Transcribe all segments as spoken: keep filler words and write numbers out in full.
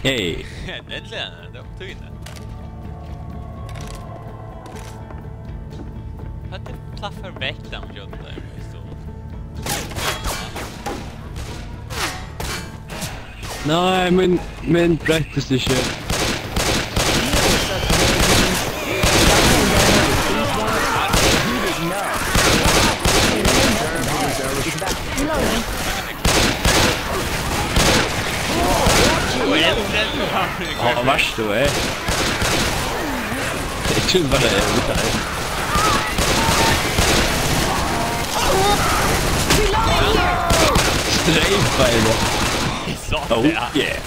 Hey. Endelig, det var på tide. Hva er det plaffar vekk, da, med Jota, i stua? Nei, men, men brettist ikki. Hva var det, eh? Jeg trodde bare det var ute her. Streifa i det. Oh, yeah.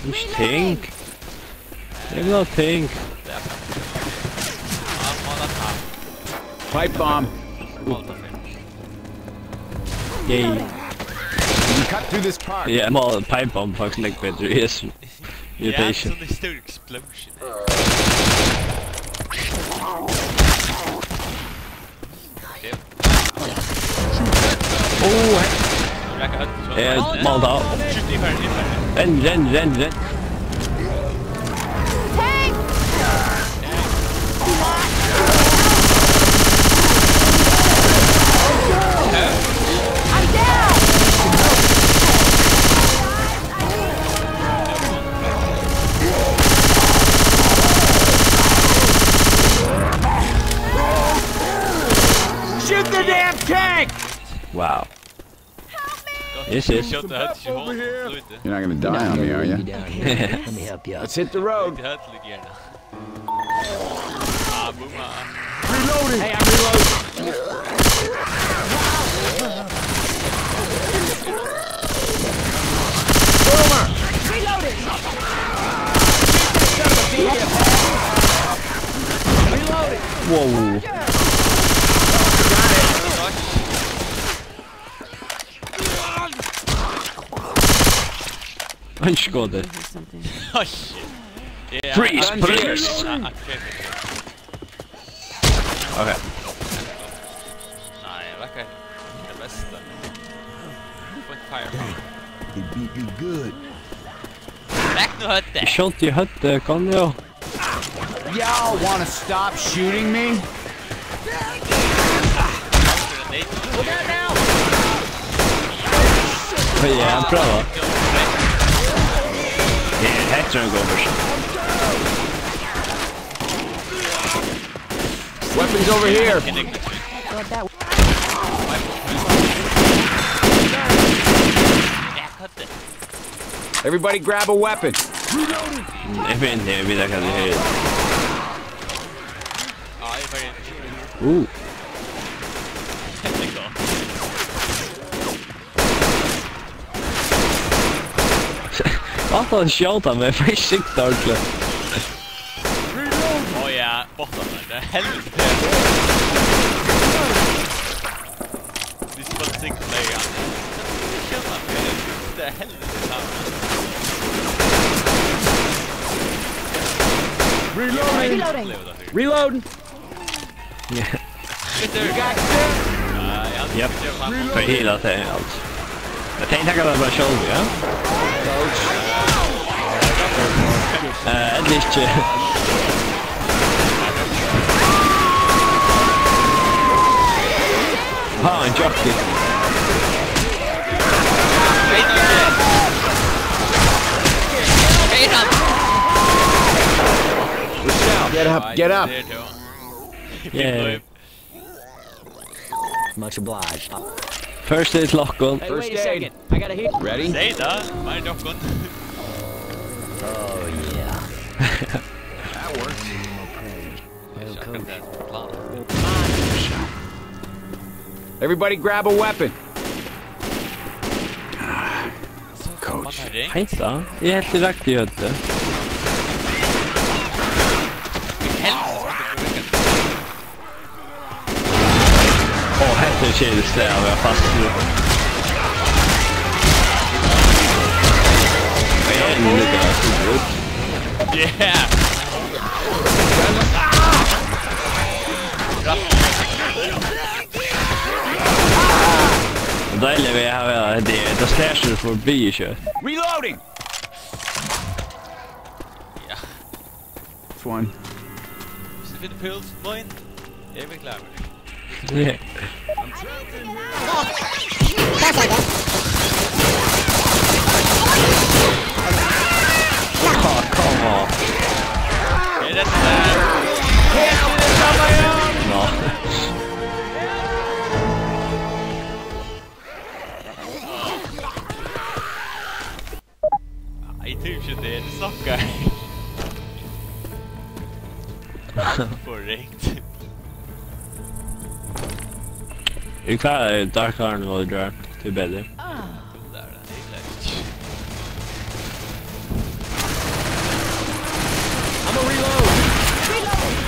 Ikke ting. Det er noe ting. Pipe bomb. Yay. You cut through this park. Yeah, I'm all pipe bomb, faktisk, like, bedre. Yes. You're patient. Explosion. Oh, eh, Molotov. Renn, renn, renn, renn. I'm down! Shoot the damn tank! Wow. Yes, yes. You're not gonna die on me, are you? Let me help you out. Let's hit the road. Reloading! Hey, I'm reloading! Boomer! Reloading! Reloading! Whoa. Got it! Ein skotur. Oh, shit. Yeah, Freeze, I'm please. I, I, I can't. Okay. Nei, jeg vet ikke. Det beste. Point fire. He beat me good. Back to høtte. Jeg skjønte i høtte, kan jo. Y'all wanna stop shooting me? Ja, prøv. Ja, hetta er ein góður. Weapons over here. Everybody grab a weapon. Eg finn her, við tað kann eg. Uh. At hann skjóta meg, for eg sikta ordentligt. Å ja, bottan der. Det er helvete. De skal sikkert legge. Det er helvete. Reloading. Reloading. Reload. Yep. Tað er heilt, alt. Eg tenki, taka tað bara sjálv, ja? Eh, endiliga ikki. Ha, ein jockey. Get up, get up. Yeah. Much obliged. First aid lokkun. Hey, wait a second. I gotta hear. Ready? Say that. My lokkun. Oh, yeah. That works. Well, coach. Everybody grab a weapon. Coach. Heinta? Eg helt eg rakti í høvdið. Á, hetta er keðiligt stað at vera fastur. Endiliga. Yeah! Deiligt við at hava hetta her, tað snýr seg forbi, ikki? Reloading! Ja. It's one. Hvis du finder pills, løgn, jeg vil klare mig. Ja. Oh, come on. Er det der? Nå. Ej, typ ikke det, det snakker jeg. Korrekt. Í hvat er Dark Carnival í gjár? Tað er betri. Gudar, det er glemt.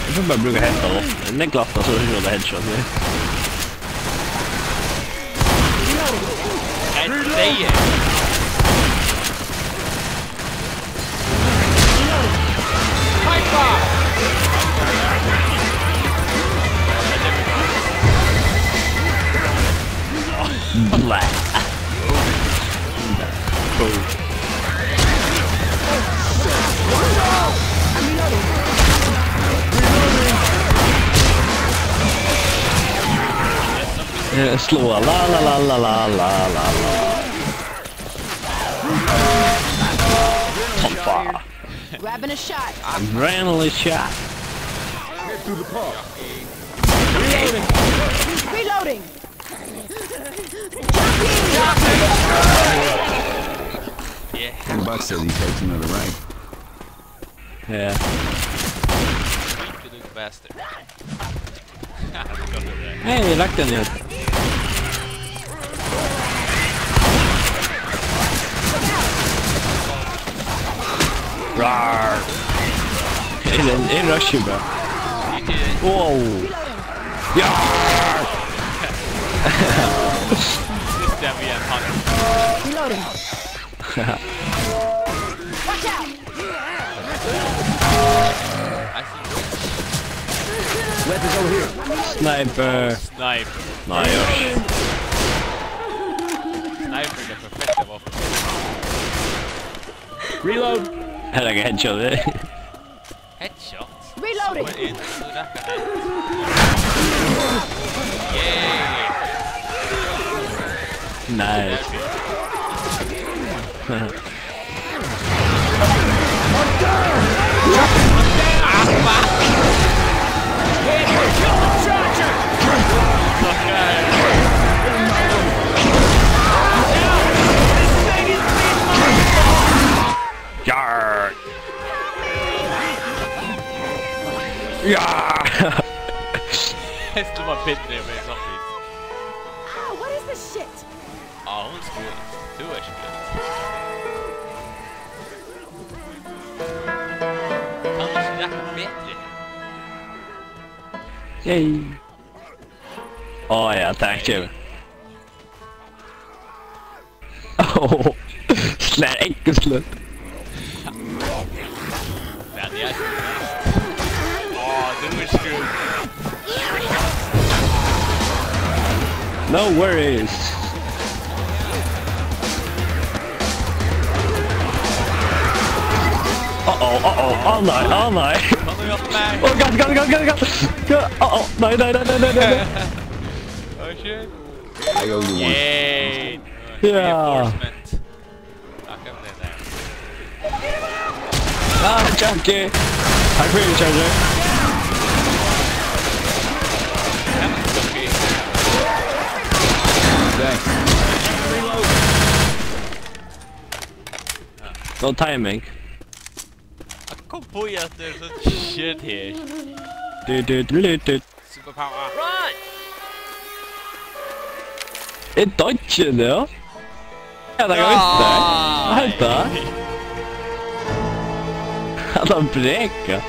Eg skal bara brúka hetta vopnið. Tað er gott, altso, so skjóta headshot við. Eg sigi. Blæ. Eh, slå, la, la, la. Toppa. Grabbing a shot. Adrenaline shot. Reloading. Yeah. And Buck says he takes another right. Yeah. Bastard. Hey, eg lagt den ut. Rar. Eg, eg rusher bara. Wow. Ja. This time we are hot. Reloading. Watch out! Weapons over here. Sniper. Snipe. Nei, ja. Sniper er det perfekte våpen. Reload. Her er ikke headshot, det. Headshot. Reloading. Super in, så der kan jeg. Yay. Nice. Yar! Ja! Hestur var betri enn við zombies. Ow, what is this shit? Á, hon er skoðin. Tú ert skoðin. Kann tú ikki nakað betri? Yay. Á ja, takk, Jimmy. Åh, slær enkelt. Ja, det er... Åh, du er sjuk. No worries. Uh-oh, uh-oh, å nei, å nei. Hva har du gjort med meg? Åh, galt, galt, galt, galt, galt. Åh, åh, nei, nei, nei. Åh, shit. I owe you one. Yay. Ja. Reinforcement. Akkurat det der. Ah, Junkie! Takk for det, Charger. Ja, Junkie. Thanks. Góð timing. Eg kom uppá at tað er so shit her. Du, du, du, du, du. Superpower. Run! Eg dodgi, ja. Ja, tað er vist. Nei. Hetta. Hetta brekar.